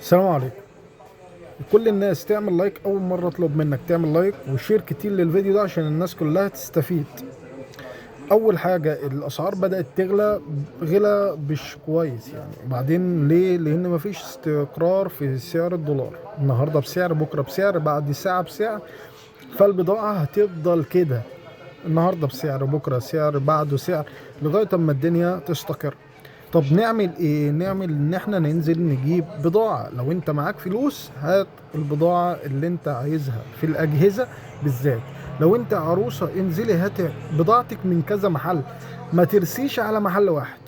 السلام عليكم. كل الناس تعمل like، اول مرة اطلب منك تعمل like و share كتير للفيديو ده عشان الناس كلها تستفيد. اول حاجة الاسعار بدات تغلى غلا مش كويس يعني. وبعدين ليه؟ لان مفيش استقرار في سعر الدولار، النهارده بسعر، بكره بسعر، بعد ساعة بسعر، فالبضاعه هتفضل كده، النهارده بسعر، بكره سعر، بعده سعر، لغاية اما الدنيا تستقر. طب نعمل ايه؟ نعمل ان احنا ننزل نجيب بضاعة. لو انت معاك فلوس هات البضاعة اللي انت عايزها في الاجهزة بالذات. لو انت عروسة انزلي هات بضاعتك من كذا محل، ما ترسيش على محل واحد،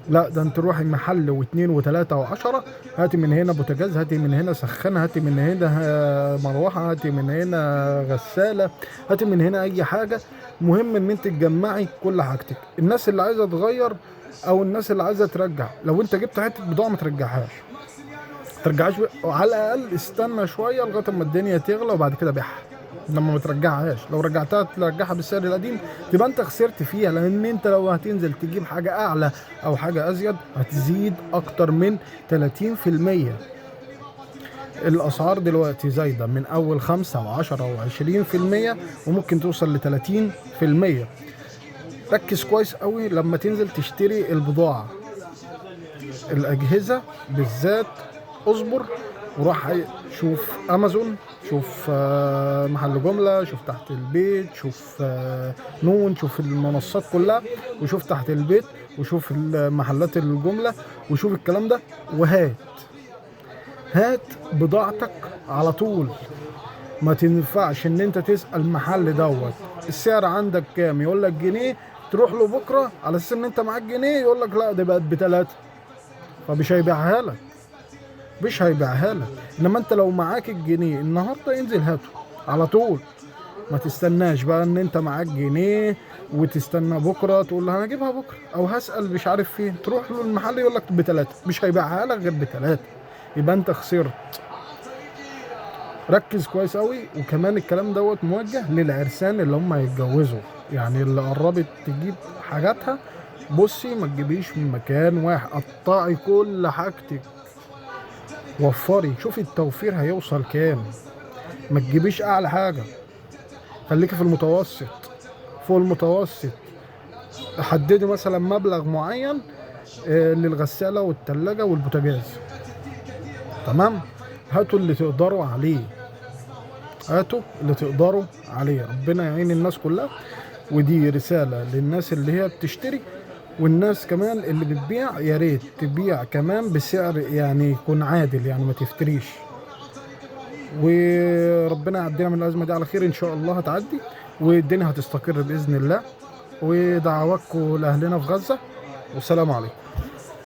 لا ده انت روحي محل واثنين وثلاثة وعشرة، هاتي من هنا بوتاجاز، هاتي من هنا سخان، هاتي من هنا مروحة، هاتي من هنا غسالة، هاتي من هنا اي حاجة. مهم ان انت تجمعي كل حاجتك. الناس اللي عايزة تغير او الناس اللي عايزة ترجع، لو انت جبت حتة بضاعة ما ترجعهاش، ترجعهاش، على الاقل استنى شوية لغاية اما الدنيا تغلى وبعد كده بيعها. لما ما ترجعهاش، لو رجعتها ترجعها بالسعر القديم تبقى انت خسرت فيها، لان انت لو هتنزل تجيب حاجة اعلى او حاجة ازيد هتزيد اكتر من 30%. الاسعار دلوقتي زايدة من اول 5 و10 و20% وممكن توصل ل30%. ركز كويس قوي لما تنزل تشتري البضاعة، الاجهزة بالذات، اصبر وروح شوف امازون، شوف محل جملة، شوف تحت البيت، شوف نون، شوف المنصات كلها، وشوف تحت البيت، وشوف المحلات الجملة، وشوف الكلام ده، وهات هات بضاعتك على طول. ما تنفعش ان انت تسأل محل دوت السعر عندك كام، يقول لك جنيه، تروح له بكرة على اساس ان انت معاك جنيه، يقول لك لا ده بقت ب3، فمش هيبيعها لك، مش هيبيعها لك. انما انت لو معاك الجنيه النهارده انزل هاته على طول، ما تستناش بقى ان انت معاك جنيه وتستنى بكره تقول له انا هجيبها بكره او هسأل مش عارف فين، تروح له المحل يقول لك ب3، مش هيبيعها لك غير ب3، يبقى انت خسرت. ركز كويس قوي. وكمان الكلام دوت موجه للعرسان اللي هم هيتجوزوا، يعني اللي قربت تجيب حاجاتها، بصي ما تجيبيش من مكان واحد، قطعي كل حاجتك، وفري، شوفي التوفير هيوصل كام، ما تجيبيش اعلى حاجة، خليكي في المتوسط، فوق المتوسط. حددي مثلا مبلغ معين للغساله والثلاجه والبوتاجاز، تمام؟ هاتوا اللي تقدروا عليه، هاتوا اللي تقدروا عليه. ربنا يعين الناس كلها. ودي رسالة للناس اللي هي بتشتري والناس كمان اللي بتبيع، يا ريت تبيع كمان بسعر يعني يكون عادل، يعني ما تفتريش. وربنا يعدينا من الأزمة دي على خير إن شاء الله، هتعدي والدنيا هتستقر بإذن الله. ودعواتكم لأهلنا في غزة، والسلام عليكم.